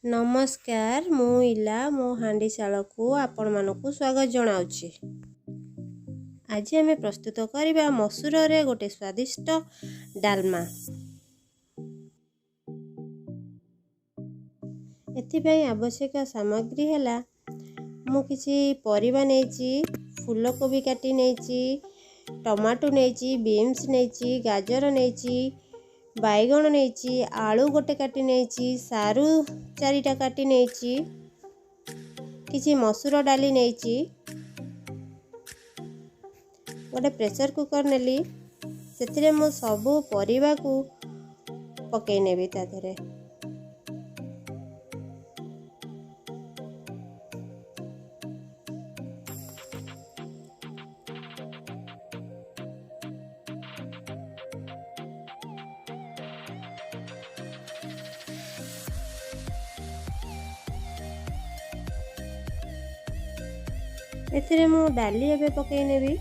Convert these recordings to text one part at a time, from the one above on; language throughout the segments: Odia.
ନମସ୍କାର, ମୁଁ ଇଲା। ମୋ ହାଣ୍ଡିଶାଳକୁ ଆପଣମାନଙ୍କୁ ସ୍ୱାଗତ ଜଣାଉଛି। ଆଜି ଆମେ ପ୍ରସ୍ତୁତ କରିବା ମସୁରରେ ଗୋଟେ ସ୍ୱାଦିଷ୍ଟ ଡାଲମା। ଏଥିପାଇଁ ଆବଶ୍ୟକ ସାମଗ୍ରୀ ହେଲା, ମୁଁ କିଛି ପରିବା ନେଇଛି, ଫୁଲକୋବି କାଟି ନେଇଛି, ଟମାଟୋ ନେଇଛି, ବିନ୍ସ ନେଇଛି, ଗାଜର ନେଇଛି, ବାଇଗଣ ନେଇଛି, ଆଳୁ ଗୋଟେ କାଟି ନେଇଛି, ସାରୁ 4ଟା କାଟି ନେଇଛି, କିଛି ମସୁର ଡାଲି ନେଇଛି। ଗୋଟେ ପ୍ରେସର କୁକର୍ ନେଲି, ସେଥିରେ ମୁଁ ସବୁ ପରିବାକୁ ପକାଇ ନେବି ତା ଦେହରେ। ଏଥିରେ ମୁଁ ଡାଲି ଏବେ ପକାଇ ନେବି।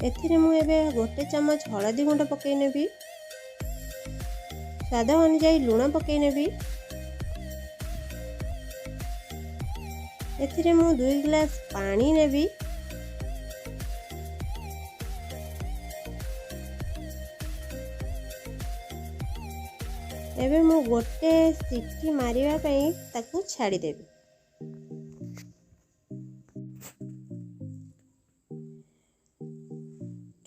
ଏଥିରେ ମୁଁ ଏବେ 1 ଚାମଚ ହଳଦୀ ଗୁଣ୍ଡ ପକାଇ ନେବି, ସ୍ୱାଦ ଅନୁଯାୟୀ ଲୁଣ ପକାଇ ନେବି। ଏଥିରେ ମୁଁ 2 ଗ୍ଲାସ୍ ପାଣି ନେବି। ଏବେ ମୁଁ ଗୋଟେ ସିଟି ମାରିବା ପାଇଁ ତାକୁ ଛାଡ଼ିଦେବି।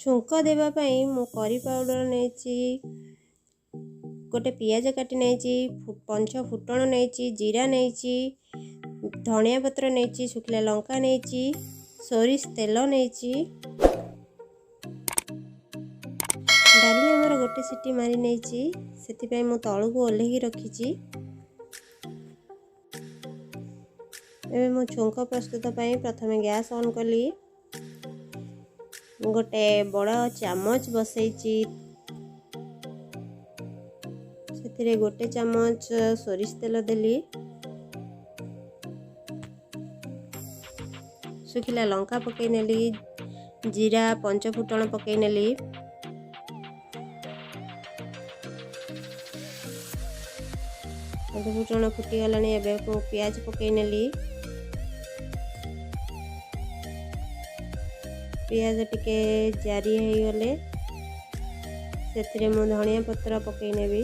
ଛୁଙ୍କ ଦେବା ପାଇଁ ମୁଁ କରି ପାଉଡ଼ର ନେଇଛି, ଗୋଟେ ପିଆଜ କାଟି ନେଇଛି, ପଞ୍ଚ ଫୁଟଣ ନେଇଛି, ଜିରା ନେଇଛି, ଧନିଆ ପତ୍ର ନେଇଛି, ଶୁଖିଲା ଲଙ୍କା ନେଇଛି, ସୋରିଷ ତେଲ ନେଇଛି। ଡାଲି ଆମର ଗୋଟେ ସିଟି ମାରି ନେଇଛି, ସେଥିପାଇଁ ମୁଁ ତଳକୁ ଓହ୍ଲେଇକି ରଖିଛି। ଏବେ ମୁଁ ଛୁଙ୍କ ପ୍ରସ୍ତୁତ ପାଇଁ ପ୍ରଥମେ ଗ୍ୟାସ୍ ଅନ୍ କଲି, ଗୋଟେ ବଡ଼ ଚାମଚ ବସେଇଛି, ସେଥିରେ 1 ଚାମଚ ସୋରିଷ ତେଲ ଦେଲି, ଶୁଖିଲା ଲଙ୍କା ପକାଇ ନେଲି, ଜିରା ପଞ୍ଚ ଫୁଟଣ ପକାଇ ନେଲି। ପଞ୍ଚ ଫୁଟଣ ଫୁଟିଗଲାଣି, ଏବେ ମୁଁ ପିଆଜ ପକାଇ ନେଲି। ପିଆଜ ଟିକେ ଜାରି ହେଇଗଲେ ସେଥିରେ ମୁଁ ଧନିଆ ପତ୍ର ପକାଇ ନେବି।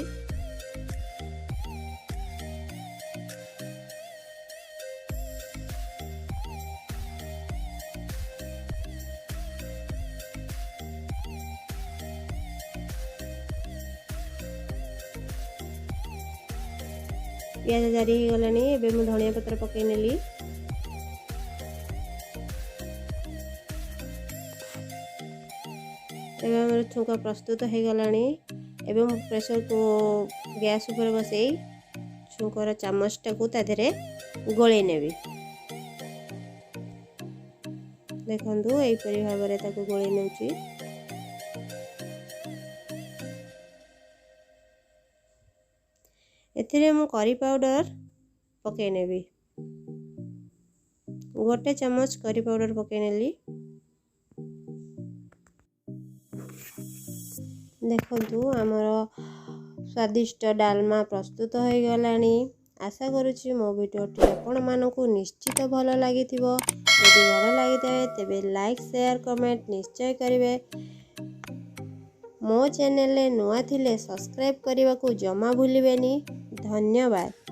ପିଆଜ ଜାରି ହେଇଗଲାଣି, ଏବେ ମୁଁ ଧନିଆ ପତ୍ର ପକାଇ ନେଲି। ଏବେ ଆମର ଛୁଙ୍କ ପ୍ରସ୍ତୁତ ହେଇଗଲାଣି। ଏବେ ମୁଁ ପ୍ରେସରକୁ ଗ୍ୟାସ୍ ଉପରେ ବସେଇ ଛୁଙ୍କର ଚାମଚଟାକୁ ତା ଦେହରେ ଗୋଳେଇ ନେବି। ଦେଖନ୍ତୁ, ଏହିପରି ଭାବରେ ତାକୁ ଗୋଳେଇ ନେଉଛି। ଏଥିରେ ମୁଁ କରି ପାଉଡ଼ର ପକାଇ ନେବି, 1 ଚାମଚ କରି ପାଉଡ଼ର ପକାଇ ନେଲି। ଦେଖନ୍ତୁ, ଆମର ସ୍ୱାଦିଷ୍ଟ ଡାଲମା ପ୍ରସ୍ତୁତ ହୋଇଗଲାଣି। ଆଶା କରୁଛି ମୋ ଭିଡ଼ିଓଟି ଆପଣମାନଙ୍କୁ ନିଶ୍ଚିତ ଭଲ ଲାଗିଥିବ। ଯଦି ଭଲ ଲାଗିଥାଏ ତେବେ ଲାଇକ୍, ସେୟାର, କମେଣ୍ଟ ନିଶ୍ଚୟ କରିବେ। ମୋ ଚ୍ୟାନେଲରେ ନୂଆ ଥିଲେ ସବସ୍କ୍ରାଇବ୍ କରିବାକୁ ଜମା ଭୁଲିବେନି। ଧନ୍ୟବାଦ।